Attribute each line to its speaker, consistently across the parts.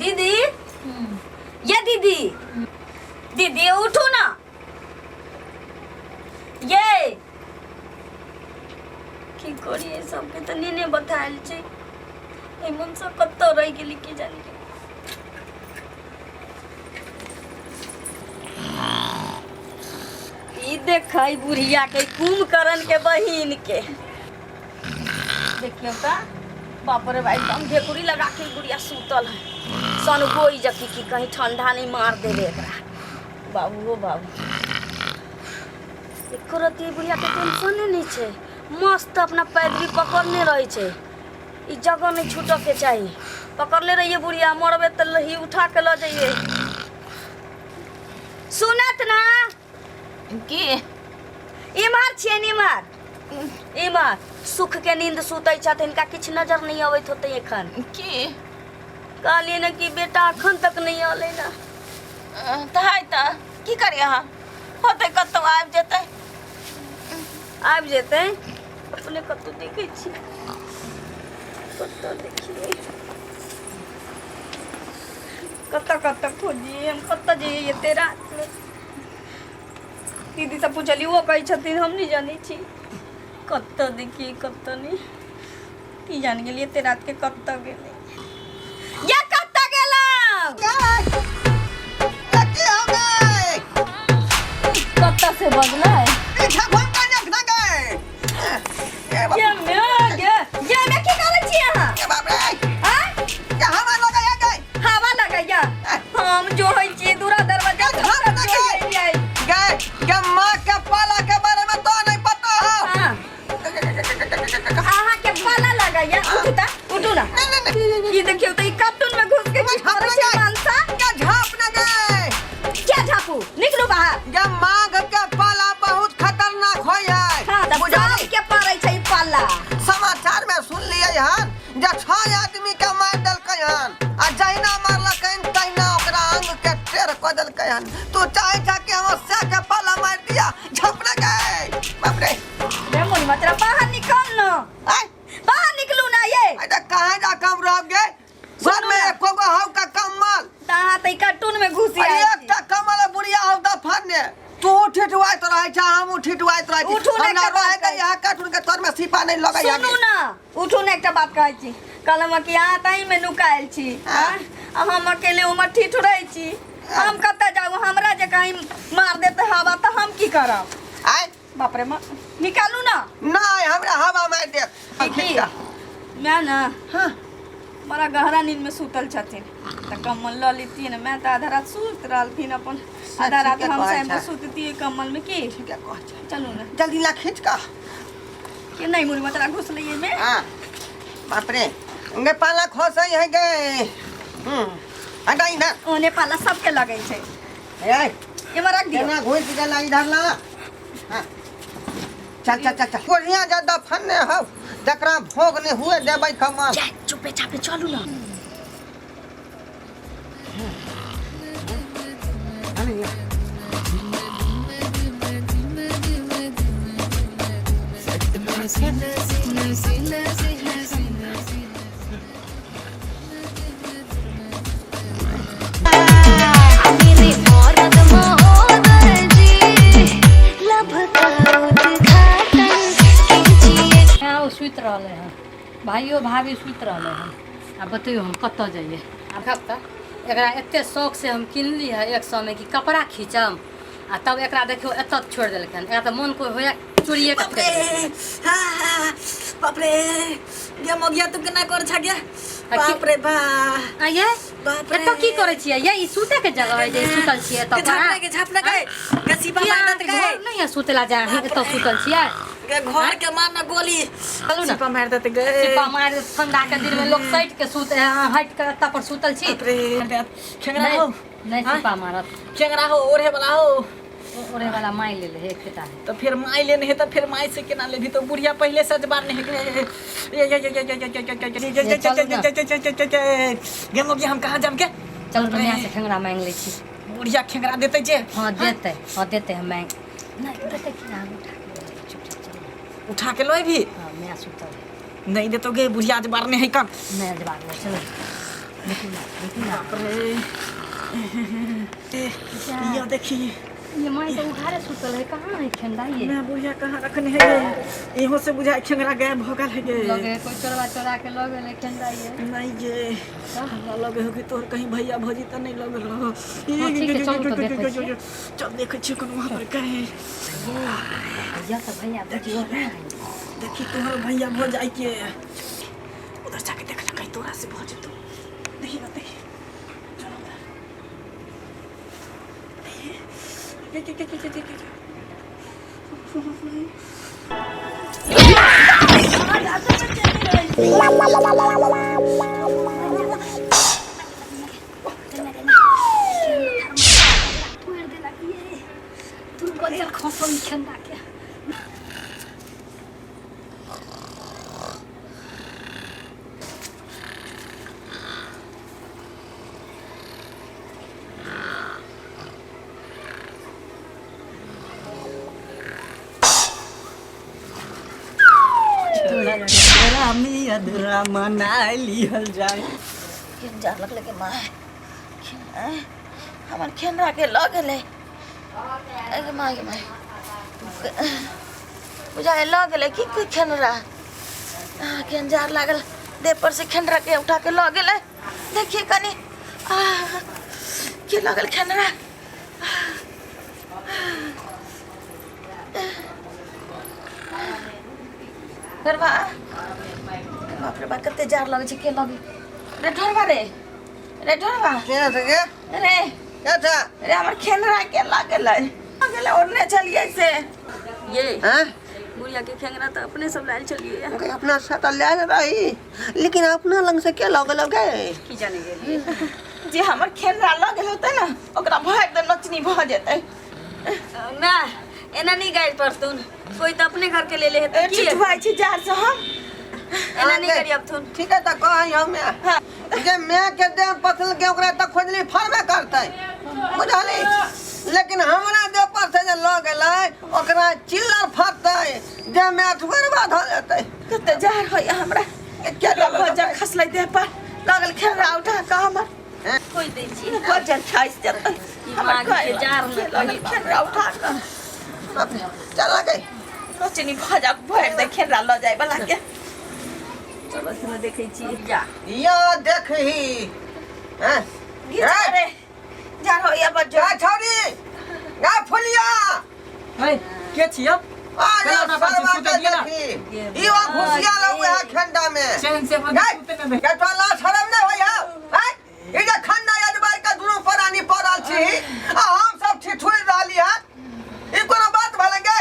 Speaker 1: दीदी, ये दीदी, दीदी उठू ना। ये की करिए, सबके तऽ नीने बतायल छै। एहि मनसँ कतऽ रहि गेली की जानी। ई देखै बुढ़िया के, कुंभकर्ण के बहिन के देखियौ तऽ। बाप रे भाई, एकदम ढेकुरी लगा के बुढ़िया सुतल है सन गोई जकी की कहीं ठंडा नहीं मार देवे एकरा। बाबू ओ बाबू, एको रत्ती बुढ़िया के टेंशन नहीं छै। मस्त अपना पैदरी पकड़ने रहै छै। ई जगह नहीं छूटऽ के चाही। पकड़ले रहिए बुढ़िया, मरबे तऽ लही उठा के लऽ जाइए। सुनत ना?
Speaker 2: की?
Speaker 1: इम्हर छियै, इम्हर इम्हर। सुख के नींद सुतै छथि, हिनका किछु नजर नहीं अबैत होतै एखन।
Speaker 2: की?
Speaker 1: कहलियै ने कि बेटा एखन तक नहीं अलै ना।
Speaker 2: तऽ है तऽ की करी अहाँ? होतै कतहु, आबि जेतै।
Speaker 1: आबि जेतै अपने। कतहु देखै छी, कतऽ देखियै, कतऽ कतऽ खोजियै हम, कतऽ जइयै एते रातमे? दीदी से पूछली, ओ कहै छथिन हम नहीं जानै छी। कतऽ देखियै, कतऽ नहि, की जान गेलियै एते रात के कतऽ गेलै या कतऽ गेलहुँ?
Speaker 3: की हो गए?
Speaker 1: कतऽ से बजलै?
Speaker 3: पीछा घूम के देख ना गए। ए बाप।
Speaker 1: ये में गे, ये में की करै छी अहाँ?
Speaker 3: ए बाप रे।
Speaker 1: आँय?
Speaker 3: के हवा लगाया गए।
Speaker 1: हवा लगैया? हम जो होइ छी दूरा दरवाजा
Speaker 3: झाँप ना गए। गए के माँ के पाला के बारे में तो नहीं पता हो।
Speaker 1: हाँ, अहाँ के पाला लगैया? उठू त, उठू ना।
Speaker 3: नहीं नहीं नहीं।
Speaker 1: ई देखियौ त, ई कार्टून में घुस के की
Speaker 3: झाँप
Speaker 1: करै
Speaker 3: ना
Speaker 1: छै?
Speaker 3: गए।
Speaker 1: मनसा
Speaker 3: के झाँप ना गए।
Speaker 1: क्या झापू? निकलू बाहर।
Speaker 3: के माघ के पाला बहुत खतरनाक होय है।
Speaker 1: हाँ त
Speaker 3: बुझाली?
Speaker 1: सब के पड़ै छै ई पाला।
Speaker 3: समाचार में सुन लिए हन जे 6 आदमी के मार देलकै हन आ जहिना मारलकै तहिना ओकरा अंग के टेढ़ कऽ देलकै हन। तू चाहे छा कि हम से के पाला मार दिया? झपना गए, बाप रे।
Speaker 1: रे मोनी मात्रा, बाहर निकल न।
Speaker 3: आय?
Speaker 1: बाहर निकलू ना ये।
Speaker 3: आय तऽ कहाँ जा कम रह गए घर में?
Speaker 1: ना।
Speaker 3: एको गो हौ का कम्बल?
Speaker 1: त अहाँ त ई कार्टून में घुसि
Speaker 3: अरे
Speaker 1: आयल छी।
Speaker 3: एकटा कम्बल बुढ़िया हौ दफने। तू ठिठुआइत रहै छ, हमहूँ ठिठुआइत रहै छी।
Speaker 1: उठू ने,
Speaker 3: हमरा
Speaker 1: एकटा बात
Speaker 3: रहै
Speaker 1: कहै।
Speaker 3: यहाँ कार्टून के तोर में सिपा नहीं लगै।
Speaker 1: सुनू ना, उठू ने, एकटा बात कहै छी। कहलहुँ कि अहाँ तही में नुकायल छी।
Speaker 3: हाँ।
Speaker 1: आँय? आ हम अकेले उमर ठिठुरै छी। हम कतऽ जाउ? हमरा जे कहीं मार देते हवा तऽ हम की करब?
Speaker 3: आय?
Speaker 1: बाप रे, निकालू ना।
Speaker 3: नहीं, हमरा हवा मार देत।
Speaker 1: की मैं ना
Speaker 3: हाँ।
Speaker 1: बड़ा गहरा नींद में सुतल छथिन तऽ कम्बल लऽ लेतियै ने। मैं तऽ आधा रात सुति रहलथिन अपन, आधा रात
Speaker 3: ठीके
Speaker 1: हम
Speaker 3: कहै
Speaker 1: सैम
Speaker 3: छै।
Speaker 1: सुततियै कम्बल में की।
Speaker 3: ठीके कहै छै।
Speaker 1: चलू ने।
Speaker 3: जल्दी ला खींच का।
Speaker 1: के नहीं मुड़ी मतरा घुसलै एहिमे।
Speaker 3: हाँ, बाप रे, गे पाला खोसै है गे। हटा इधर।
Speaker 1: ओने पाला सबके लगै छै।
Speaker 3: ए।
Speaker 1: एमे रख दियौ।
Speaker 3: केना घुसि गेला? इधर ला। हाँ। चल चल चल चल, बढ़िया ज्यादा फन्ने हौ, जकरा भोग नहीं हुए देबै कमल।
Speaker 1: जा, चुपे चापे चलू ना।
Speaker 4: मेरे औरत महोदय जी, लभ का उद्घाटन कीजिए।
Speaker 5: हाँ, ओ सुति रहलै हन, भाइयो भाभी सुति रहलै हन। आ बतैयौ, हम कतऽ जइयै? आब तऽ एकरा एते शौक से हम किनली है 100 मे कि कपड़ा खींचम, आ तब एकरा देखियौ, एतऽ छोड़ि देलकै हन। एकरा तऽ मोन कोइ होइए चोरिए कऽ
Speaker 6: बाप रे।
Speaker 5: फेंक देलकै।
Speaker 6: हाँ, बाप रे, ये मगिया तू केना कर छा गया? बाप रे बा।
Speaker 5: आ ये।
Speaker 6: बाप रे।
Speaker 5: एतऽ की करै छियै ये? ई सुतै के जगह है जे सुतल छियै एतऽ
Speaker 6: के
Speaker 5: पर?
Speaker 6: झापना के, झापना के के सिपा
Speaker 5: की
Speaker 6: मार
Speaker 5: अहाँके
Speaker 6: देत के।
Speaker 5: घर नहि है सुतला जाय, अहाँ एतऽ सुतल छियै?
Speaker 6: के घर के मार ना गोली।
Speaker 5: चलू ने।
Speaker 6: सिपा मार देत गे।
Speaker 5: सिपा मारि देत। ठंडा के दिन में लोग सटि के सुते है, अहाँ हटि के एतऽ पर सुतल छी।
Speaker 6: बाप रे, खेंगरा हो।
Speaker 5: नहि, सिपा मारत।
Speaker 6: खेंगरा हो, ओढ़े वाला हो।
Speaker 5: ओढ़े वाला माइ ले ले है, एकेटा है।
Speaker 6: तो फिर माई लेने है तो फिर माई से केना लेबी? तो बुढ़िया पहले से जबार नहीं है। ये ये ये ये ये ये ये ये गे मोगी, हम कहाँ जाम के?
Speaker 5: चलू ने, माय से खेंगरा मांगि लै छी।
Speaker 6: बुढ़िया खेंगरा देते जे?
Speaker 5: हाँ देतै, हाँ देतै। हम मांगि नहि देतै कि हम उठा के लऽ जेबै। चुपचाप चलू।
Speaker 6: उठा के लोए भी।
Speaker 5: हाँ, माय सुतल है।
Speaker 6: नहीं देतो गे, बुढ़िया जबार नहीं है कन।
Speaker 5: नहि जबार नहि, चलू।
Speaker 6: बाप रे, यो देखी।
Speaker 5: ये माय तो उघारे सुतल है, कहाँ है खेंदा ये?
Speaker 6: ना बुढ़िया कहाँ रखने है गे? इहो से बुझाय खेंगरा गायब हो गेल है गे।
Speaker 5: लगे है कोई चोरवा चोरा के लग गेलै खेंदा ये।
Speaker 6: नहीं गे, हमरा लगे हो कि तोहर कहीं भैया भौजी तऽ नहीं लग रहो।
Speaker 5: हाँ, ठीक है, चलू तऽ देखै छियै।
Speaker 6: चल देखै छियै कोनो वहाँ पर कहीं।
Speaker 5: भैया तऽ भैया बुझियो नहि।
Speaker 6: देखी तोहर भैया भऽ जाय के उधर जाके देख ले, कहीं तोरा से भऽ जेतौ। देखी ना, देखी, चलो उधर। के के के के के के के।
Speaker 5: तोड़ि देलक ये, तू बजल खसल खेंदा के।
Speaker 6: रामी अधूरा मना लिहल जाय।
Speaker 2: केन जार लगलै के माय, हमर खेनरा के लऽ गेलै। अगे माय, गे माय, बुझाइ लऽ गेलै की कोई खेनरा। केहन जार लागल देह पर से, खेनरा के उठा के लऽ गेलै। देखिए कनि, के लऽ गेल खेनरा? ढोरबा, बाप रे बाप, कते जार लगै छै! के लगे रे? ढोरबा रे, रे ढोरबा।
Speaker 3: के छै गे?
Speaker 2: रे।
Speaker 3: के छै?
Speaker 2: रे, हमर खेनरा के लऽ गेलै, लऽ गेलै, ओढ़ने छलियै से।
Speaker 1: ये।
Speaker 3: हैं?
Speaker 1: बुढ़िया के खेंगरा तऽ अपने सब लायल छलियै।
Speaker 3: ओके, अपना से तऽ ले रही, लेकिन अपना लंग से के लऽ गेल गे?
Speaker 1: की जाने गेलियै।
Speaker 2: जे हमर खेनरा लऽ गेल होतै ने, ओकरा भरि दे नचनी भऽ जेतै।
Speaker 1: ना, एना नहीं गाइड पड़तुन, कोई तो अपने घर के ले ले हेतै की।
Speaker 2: ठिठुआइ छी जार से हम।
Speaker 1: एना नहीं करी अब।
Speaker 3: ठीक है, तऽ कहै हमे जे माय के देह पसल के ओकरा तऽ खोजली फरबे करतै, बुझली? लेकिन हमरा देह पर से जे लऽ गेलै, ओकरा चिल्लर फटतै जे माय ठुकरबा धऽ लेतै।
Speaker 2: कते जार होइए हमरा।
Speaker 3: के लऽ
Speaker 2: बज्जर
Speaker 3: गेलै?
Speaker 2: खसलै देह पर, लऽ गेल खेनरा उठा कऽ हमर।
Speaker 1: कोई दै छी।
Speaker 2: बज्जर खसि जेतै हमर।
Speaker 1: माँ के जार ने
Speaker 2: के लऽ गेल खेनरा उठा कऽ?
Speaker 3: बाप रे, चल गे।
Speaker 2: नचनी भऽ जा, भरि दे खेनरा लऽ जाय बला के।
Speaker 1: चलो चलो, देखै छी जा।
Speaker 3: यो देखही हैं?
Speaker 2: घिच रे, जार होइए बज्जर।
Speaker 3: गा छौरी, गा फुलिया।
Speaker 6: है, के छियै?
Speaker 3: आ
Speaker 6: चलो
Speaker 3: जा
Speaker 6: ना, बाजी,
Speaker 3: सरवा
Speaker 6: सुतै
Speaker 3: के
Speaker 6: दिअ ना।
Speaker 3: देखी ई वा घुसिया लौ है खेंडा में।
Speaker 6: चैन से
Speaker 3: गै,
Speaker 6: सुते न दे।
Speaker 3: गै, तोरा लाज शरम नहि होइ हौ हैं? ई जे खंडा अजबार के दुनू प्राणी पड़ल छी आ हम सब ठिठुरि रहली हन, ई कोनो बात भेलै गे?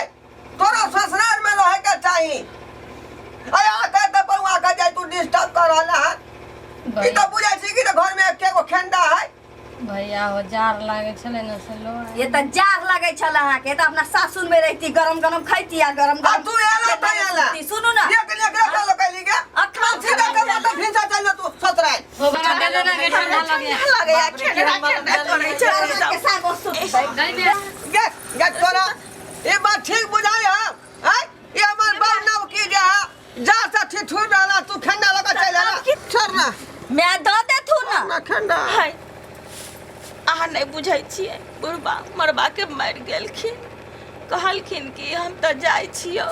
Speaker 3: तोरा ससुराल में रहे के चाही। अरे आके तऽ बौआ के जाय तू डिस्टर्ब कर रहल हन। ई तऽ बुझै छी कि घर में एके गो खेंडा है।
Speaker 5: भैया हो, जार लागै छलै ने से लो।
Speaker 1: ये तऽ जार लगै छल अहाँके, तऽ अपना सासुर में रहती, गरम गरम खैती आ गरम
Speaker 3: आ
Speaker 1: गरम
Speaker 3: तू एला तऽ एला।
Speaker 1: सुनू ना।
Speaker 3: एक ने एकरा से लोकैली गे।
Speaker 1: अखन
Speaker 3: सीधा कर मतलब भिनसा चल जा तू ससुराल।
Speaker 5: देले ना गे, ठंडा लगैया।
Speaker 2: लगैया खेनरा, खेनरा करै छै ई सब।
Speaker 1: के साथ सुतबै।
Speaker 3: गे गे, तोरा ई बात ठीक बुझाय है हैं? ई हमर बाप नव की जे है जा से ठिठुर रहला, तू खेंडा लगा चल आला। छोड़ ना।
Speaker 1: मैं दऽ देथु ना।
Speaker 3: ना खेंडा।
Speaker 2: हाय, अहाँ नहि बुझै छियै, बुढ़बा मरबाके मरि गेलखिन। कहलखिन कि हम तऽ जाइ छियौ,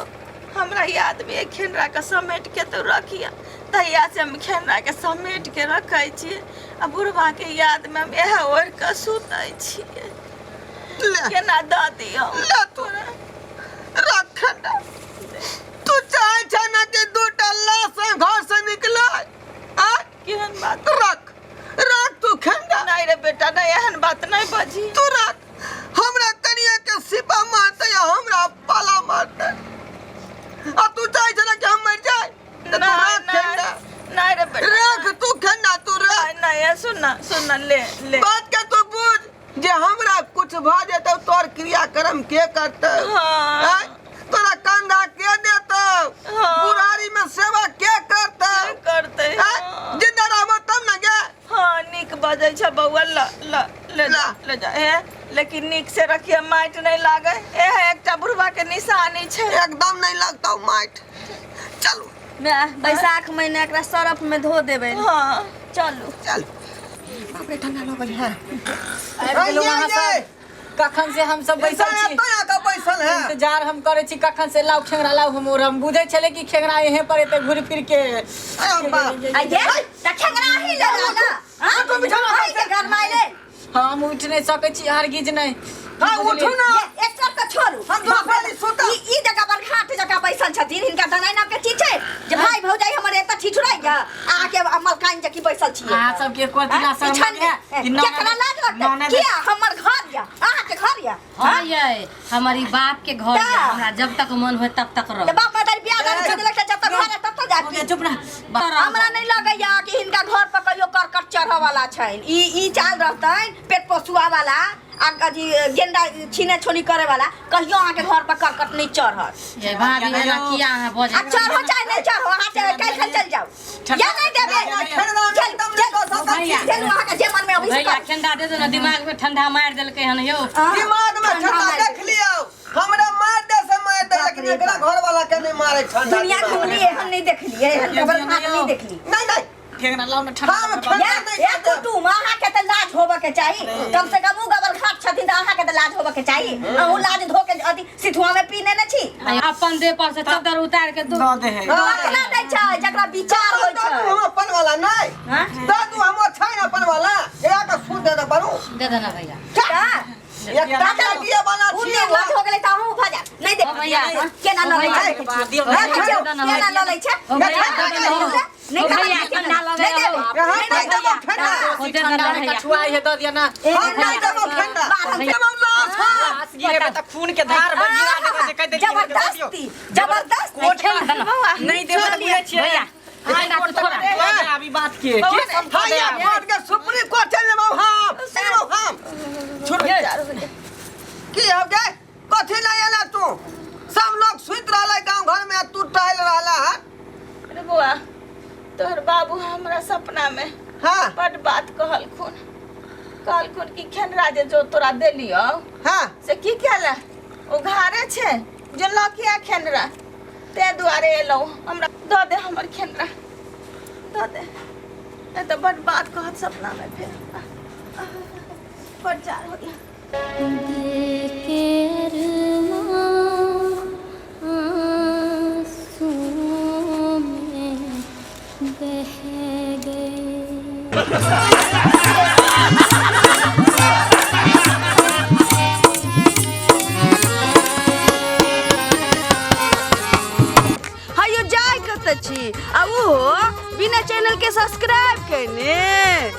Speaker 2: हमरा यादमे खेनराके समेटके तऽ रखिह। तहियासँ हम खेनराके समेटके रखै छियै आ बुढ़बाके यादमे हम इएह ओढ़ि कऽ सुतै छियै।
Speaker 3: ले।
Speaker 2: केना दऽ दियौ?
Speaker 3: ले तू रख खेंडा। तू चाहे छै ना कि दूटा लाश से घर से निकले आ?
Speaker 2: केहन बात?
Speaker 3: रख, रख तू खेंडा।
Speaker 2: नहि रे बेटा, नहि, एहन बात नहि बजी।
Speaker 3: तू रख। हमरा कनिया के सिपा मारतै आ हमरा पाला मारतै आ तू चाहे छै ना कि हम मरि जाए, तऽ तू
Speaker 2: नहि।
Speaker 3: रख खेंडा।
Speaker 2: नहि नहि रे बेटा।
Speaker 3: रख तू खेंडा, तू रख।
Speaker 2: नहि नहि, सुन ना, सुन ना, ले ले।
Speaker 3: बात के तू बुझ जे हमरा कुछ भऽ जेतौ, तोर क्रियाक्रम के करतौ?
Speaker 2: हाँ।
Speaker 3: आँय? तोरा कंधा के देतौ?
Speaker 2: हाँ।
Speaker 3: बुढ़ारी में सेवा के करतौ?
Speaker 2: के करतै?
Speaker 3: आँय?
Speaker 2: हाँ।
Speaker 3: जिंदा रहबो तब ना गे।
Speaker 2: हाँ, नीक बजै छ बौआ। ल ल, ले जा।
Speaker 3: ला।
Speaker 2: ले जा हे, लेकिन नीक से रखिए, माटि नहि लागै। एह एकटा बुढ़बा के निशानी छै।
Speaker 3: एकदम नहीं लगतौ माटि। चलू।
Speaker 1: मैं बैसाख महीना एकरा सरफ में धो देबै।
Speaker 2: हाँ।
Speaker 1: चलू।
Speaker 3: चल। बाप रे ठंडा लगल है।
Speaker 6: आबि गेलहुँ अहाँ सब। कखन से हम सब बैसल छी।
Speaker 3: एतऽ आके बैसल है।
Speaker 6: इंतजार हम करै छी कखन से, लाउ खेंगरा लाउ। हम और हम बुझै छलै कि खेंगरा यहीं पर एते घुरि फिर के।
Speaker 3: अरे बाप।
Speaker 1: आ ये त खेंगरा ही ले लो ना। हां,
Speaker 3: उठो बिछौना पर
Speaker 1: अहीं के गरमाइले।
Speaker 6: हम उठि नहि सकै छी हरगिज नहि।
Speaker 3: हाँ, उठू ना।
Speaker 1: ये एक तर त छोड़ू।
Speaker 3: हम दुनू प्राणी सुतब।
Speaker 1: ई ई जगह पर घाट जगह बैसल छथिन, हिनका दनाइ नाम के चीज छै जे भाई भौजाई हमर एतऽ ठिठुराइया, अहाँके मलकाइन जकी बैसल छियै।
Speaker 6: अहाँ सबके एको दिना शर्म
Speaker 1: ई छन
Speaker 6: नहि है कि ननद-
Speaker 1: केकरा लाज लगतै?
Speaker 6: ननद-
Speaker 1: किया हमर घर या अहाँके घर या?
Speaker 5: हाँ ये हमर ई बाप के घर
Speaker 1: ता।
Speaker 5: ये, हमरा जब तक मन होय तब तक रह।
Speaker 1: तऽ बाप मदारी बियाह दारू छोड़ देलक तऽ जब तक घर है तब तक जा।
Speaker 6: चुप रह।
Speaker 1: हमरा नहीं लगैया कि हिनका घर पर कहियो करकट चढ़ऽ वाला छनि। ई ई चाल रहतनि पेट पोसुआ वाला आ अथी गेंडा छीने छोनी करे वाला, कहियो अहाँके घर पर करकट नहीं चढ़त।
Speaker 5: ये भाभी, एना किया अहाँ बजै?
Speaker 1: आ चढ़ो चाहे नहीं चढ़ो, अहाँ चाहे काल्हि खन चलि जाउ या नहीं देबै। चल चल
Speaker 5: भैया।
Speaker 1: चलू, अहाँके जे मन में अबै से
Speaker 5: भैया
Speaker 1: करू।
Speaker 5: ठंडा दे दो ना, दिमाग में ठंडा मार देलकै हन यौ।
Speaker 3: दिमाग में
Speaker 1: ठंडा
Speaker 3: ठंडा
Speaker 1: मारि।
Speaker 3: देख लियौ, हमरा मार दे से मार दे, लेकिन
Speaker 1: बाप रे
Speaker 3: एकरा
Speaker 1: बाप।
Speaker 3: घर वाला के नहीं मारे ठंडा।
Speaker 1: दुनिया
Speaker 3: दिमाग में।
Speaker 1: घुमलिए, हम नहीं देखलिए, हम खबर भात नहीं देखली।
Speaker 3: नहीं नहीं।
Speaker 6: खेंगरा लाउ ने ठंडा।
Speaker 3: हम ठंडा
Speaker 1: या
Speaker 3: नहीं
Speaker 1: या
Speaker 3: खाते।
Speaker 1: कुटुम, अहाँके तऽ लाज होबऽ के चाही कम से कम। उ गबल खाट छथिन तऽ अहाँके तऽ लाज होबऽ के चाही। अहूँ लाज धो के अथी सिथुआ में पी नेने छी।
Speaker 5: आ अपन देह पर से चद्दर उतार के दो।
Speaker 6: दऽ दे है।
Speaker 1: ककरा दै छै जकरा विचार होइ
Speaker 3: दादू
Speaker 1: छै?
Speaker 3: हम अपन वाला नहीं।
Speaker 1: हाँ?
Speaker 3: दादू हम छै ने अपन वाला, एकरा के सूद दे दे बनू।
Speaker 5: दे देना भैया।
Speaker 1: का
Speaker 3: एकटा लड़किए वाला
Speaker 1: उ
Speaker 3: छी।
Speaker 1: निर्लज हो गेलै तऽ अहूँ भऽ जायब। नहीं देख
Speaker 5: ओ भैया।
Speaker 1: केना लड़ै
Speaker 5: ओ
Speaker 1: छै?
Speaker 5: भैया।
Speaker 6: दियौ।
Speaker 1: देखै छियौ,
Speaker 5: दे देना।
Speaker 1: केना लड़ै छै?
Speaker 5: ओ भैया, दे देना।
Speaker 1: नहीं
Speaker 5: ओ भैया,
Speaker 1: खाना
Speaker 5: ठंडा
Speaker 1: नहीं
Speaker 5: लगै
Speaker 1: देबै।
Speaker 5: हो।
Speaker 3: हम नहीं देबो ठंडा।
Speaker 5: ओ दे
Speaker 6: ठंडा
Speaker 5: देना
Speaker 6: में
Speaker 5: भैया।
Speaker 6: कछुआ है, दऽ दिअ ना।
Speaker 3: हम नहीं देबो ठंडा।
Speaker 1: बारह।
Speaker 3: देबो लाश।
Speaker 6: लाश गिरेबै तऽ खून के धार बह गिरा देबै जे कहि देलियै।
Speaker 1: जबरदस्ती जबरदस्ती।
Speaker 6: कोर्ट नहि देबै तऽ बुझै छियै।
Speaker 5: भैया, ठंडा तो थोड़ा।
Speaker 6: अभी बात के के समझा दे।
Speaker 3: हाया कोर्ट के सुप्रीम कोर्ट चल लेबो हम, चल लेबो हम।
Speaker 6: छोड़।
Speaker 3: की हो गए? कथी नहीं एला तू? सब लोग सुति रहले गांव घर में आ तू टहल रहला है।
Speaker 2: अरे बौआ, तोहर बाबू हमरा सपना में
Speaker 3: हाँ
Speaker 2: बड बात कहलखुन। कहलखुन कि खेनरा जे जो तोरा देलियौ से की केला ओ घारे छै जे लऽ के आ खेनरा। ताहि दुआरे एलहुँ, हमरा दऽ दे, हमर खेनरा दऽ दे, नहीं तऽ बड बात कहत सपना में फेर। बड जार होइया।
Speaker 4: दिल के अरमां आंसुओं में बह गए।
Speaker 1: हयो जाय कतऽ छी आ ओहो बिना चैनल के सब्सक्राइब केने?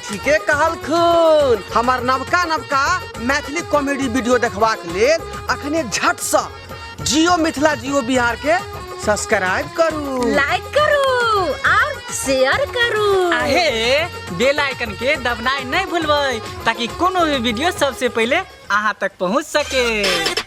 Speaker 3: ठीके कहलखुन। हमर नवका नवका मैथिली कॉमेडी वीडियो देखबाक लेल अखने झटसँ जियो मिथिला जियो बिहार के सब्सक्राइब करू,
Speaker 1: लाइक करू और शेयर करू।
Speaker 6: आहे बेल आइकन के दबनाइ नहि भूलबै ताकि कोनो भी वीडियो सबसे पहिले अहाँ तक पहुँच सके।